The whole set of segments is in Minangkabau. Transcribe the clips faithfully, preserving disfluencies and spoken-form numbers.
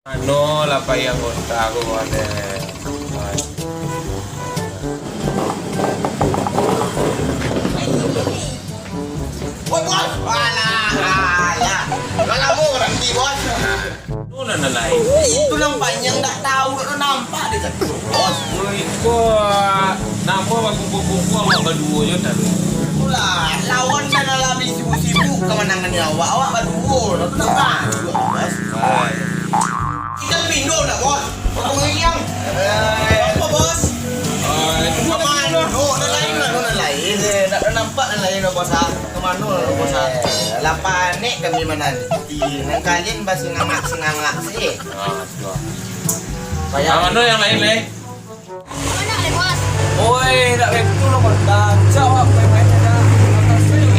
Mano lah pai anggota ko, Bos? Woi, Bos! Alah, alah. Lah lamo baranti, Bos. Tu nan lain. Itu nan panjang, ndak tahu, ndak nampak di situ, Bos. Woi, iko namo bakumpua-kumpua awak baduo jo tadi. Itulah, lawan nan lah sibuk-sibuk kamanangan awak, awak baduo, tu nampak, Bos. Woi. Kita pindah dah, Bos. Potong iriang. Eh, apa, Bos? Eh, itu apa? Mana? Oh, nan lain lah, nan lain. Eh, nak nampak nan lain, Bos, ah. Kemana lah, Bos, ah? Eh, lah panek kami menanti. Nan kalian basingangak-singangak sih. Ah, sudah. Payah. Nah, mana yang lain, leh? Mana, leh, Bos? Oi, nak betul lo, Bos. Dah, jawab main-main aja. Atas saya.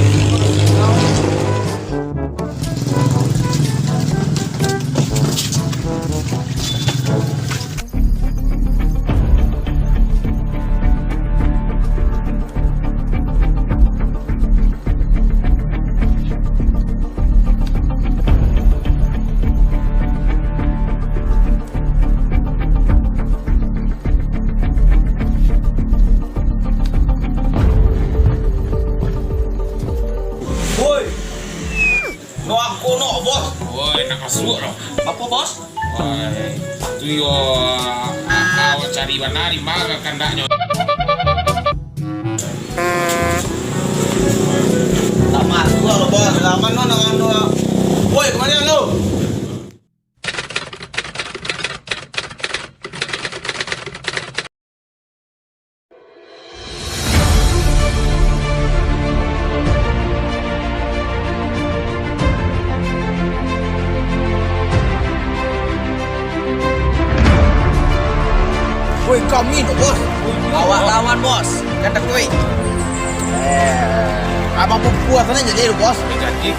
Woi! Ndak ako ndak, Bos. Woi, nak masuak lah. Apo, Bos? Woi, tu yo, kau cari bana di ma kandaknyo. Ndak masuak lo, Bos. Lah, mano nak anu? Woi, kamano lo? Woi, kami tu, Bos. Awak lawan, Bos. Kan takuik. Eh, abang pupua sana jadi tu, Bos. Jadi.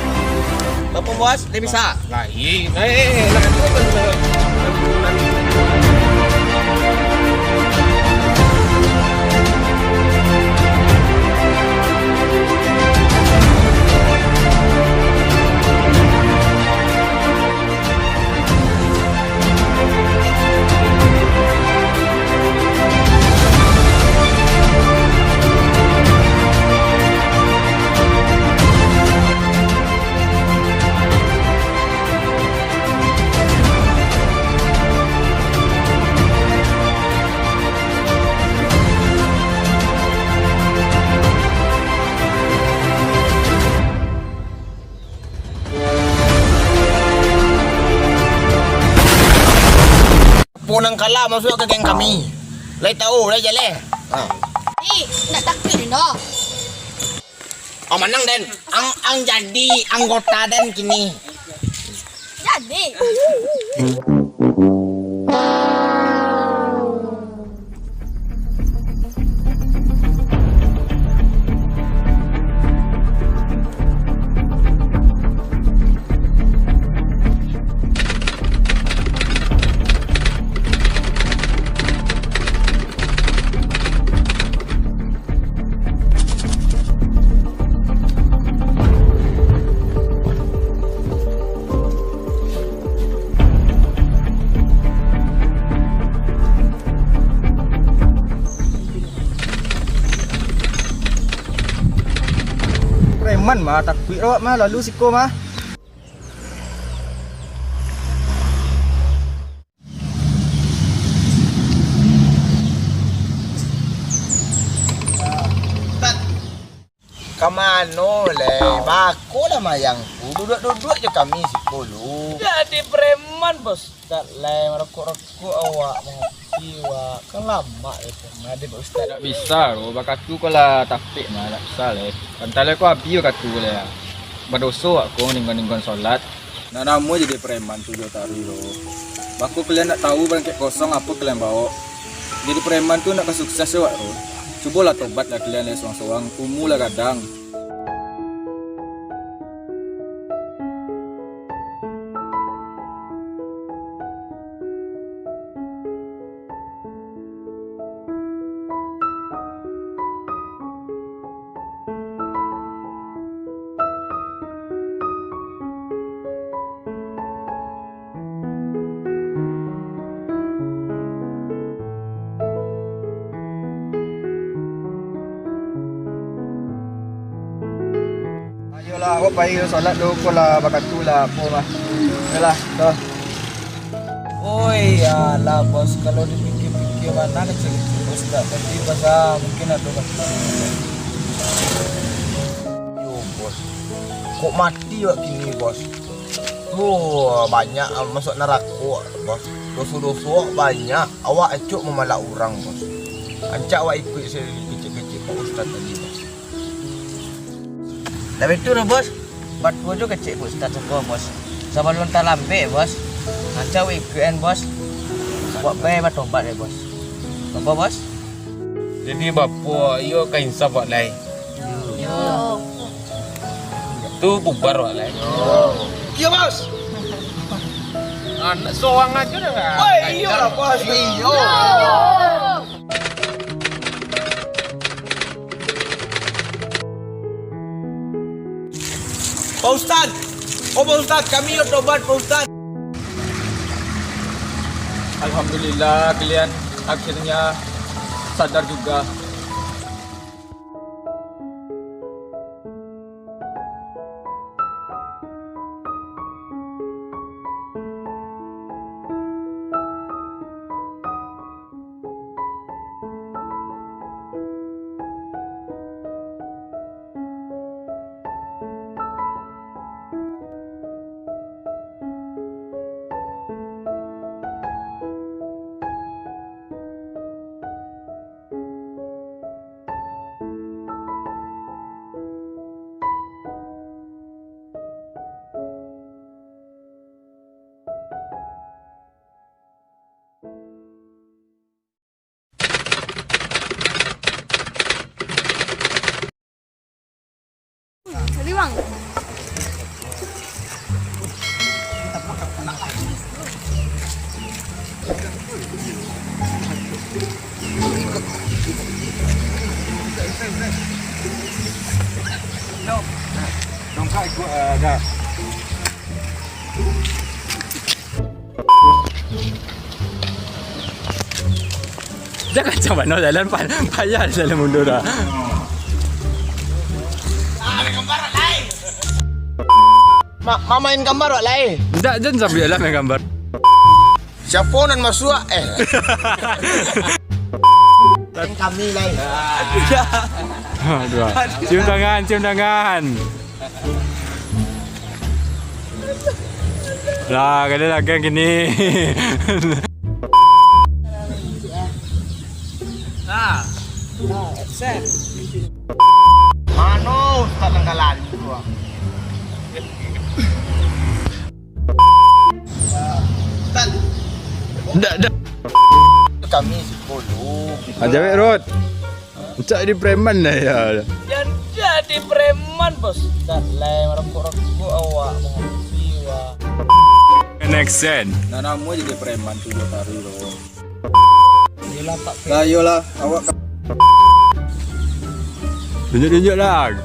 Bapak, Bos, dia bisa. Lain. Eh, eh, eh, lah, dua kan, dua kan. Apo nan kalah masuak ka geng kami. Lai tahu, lai jaleh. Ha. Ih, ndak takuik doh. Ang manang, den. Ang, ang jadi anggota den kini. Jadi. Preman mah, takuik awak mah, lalu siko mah. Ka mano lai? Bako lah mayang tu, duduak-duduak jo kami siko lu. Jadi preman, Bos. Dak lai marokok-rokok awak, mangopi awak. Kan lamak itu, mah, dek Pak Ustaz. Dak bisa lo, bakatu ko lah tapek mah, dak bisa lai. Pantai lai ko abih bakatu lai. Badoso awak ko ninggon-ninggon solat. Nak namo jadi preman tu jo tari lo. Bako kalian ndak tahu barangkek kosong apo kalian baok. Jadi preman tu ndak ka sukses awak tu. Cubolah tobatlah kalian lai sorang-sorang, umua lah gadang. Lah, awak pai salat dulu ko lah, bakatu lah, apo mah. Yolah, tu. Oi, alah, Bos, kalau dipikia-pikia, ma nan kecek-kecek Ustaz tadi, Bos, ah, mungkin ado bakatu. Yo, Bos. Kok mati awak kini, Bos? Tu, banyak, ah, masuak narako, Bos. Doso-doso awak banyak, awak acok mamalak urang, Bos. Rancak awak ikuik se kecek-kecek Pak Ustaz tadi, Bos. Lah baitu doh, Bos. Batua jo kecek Pak Ustaz tu ko, Bos. Sabalun talambek, Bos. Rancak awak ikuik an, Bos. Awak pai batobat deh, Bos. Apo, Bos? Jadi, Bapak, iyo ka insaf awak lai? Yo. Tu bubar awak lai? Yo. Iyo, Bos. Anak sorang ajo dah. Woi, iyo lah, Bos. Iyo. Pak Ustaz! Oh, Pak Ustaz, kami yo tobat, Pak Ustaz! Alhamdulillah, kalian akhirnya sadar juga. Jadi, Bang. Dongkak ikut, eh, dah. Jan kancang bana jalan, pa-, payah jalan mundur dah. Ma-, ma-, main gambar wak lai. Ndak, jan sampai lah main gambar. Siapo nan masuak? Eh. Main kami lai. Aduh. Cium tangan, cium tangan. Lah, kada lah, geng kini. Nah. Nah, absen. Mano Ustaz Langkalan tu, ah? Ustaz. Dak, dak. Kami sepuluh. Aja wek, Rod. Cak di preman lah ya. Jan jadi preman, Bos. Dak lai marokok-rokok awak, mangopi wak. Next sen. Nah, namo jadi preman tu jo kari lo. Yolah, Pak. Lah, yolah, awak ka- Tunjuk-tunjuk lah.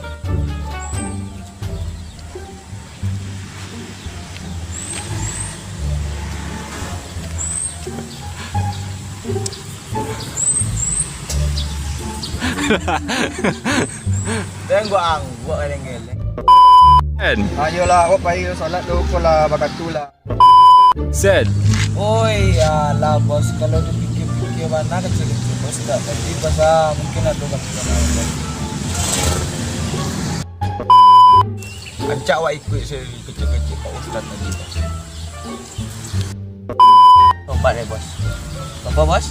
Tengok ang, buat kadang geleng. Kan? Ayolah, awak pai salat dulu ko lah, bakatu lah. Sen. Oi, alah, Bos, kalau dipikia-pikia, ma nan kecek-kecek Bos, dak tadi Bos, ah, mungkin ado bakatu. Rancak awak ikuik se kecek-kecek Pak Ustaz tadi, Bos. Tobat deh, Bos. Apo, Bos?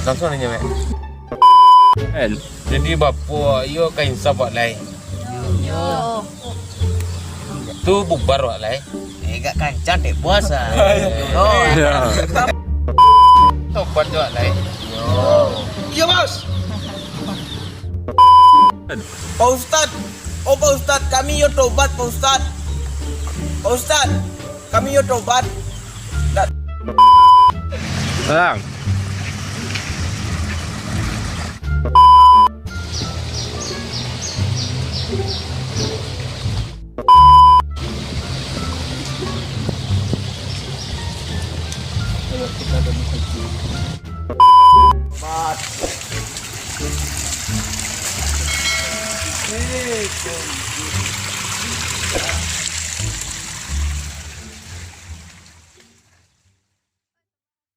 Langsuang nyo, Mek. Kan? Jadi, Bapak, iyo ka insaf wak lai? Yo. Tu bubar wak lai? Eh, agak kancang dek, Bos, ah. Yo. Yo. Tobat wak lai? Yo. Iyo, Bos. Pak Ustaz, oh, Pak Ustaz, kami yo tobat, Pak Ustaz. Pak Ustaz, kami yo tobat. Dak. Tenang. Tobat.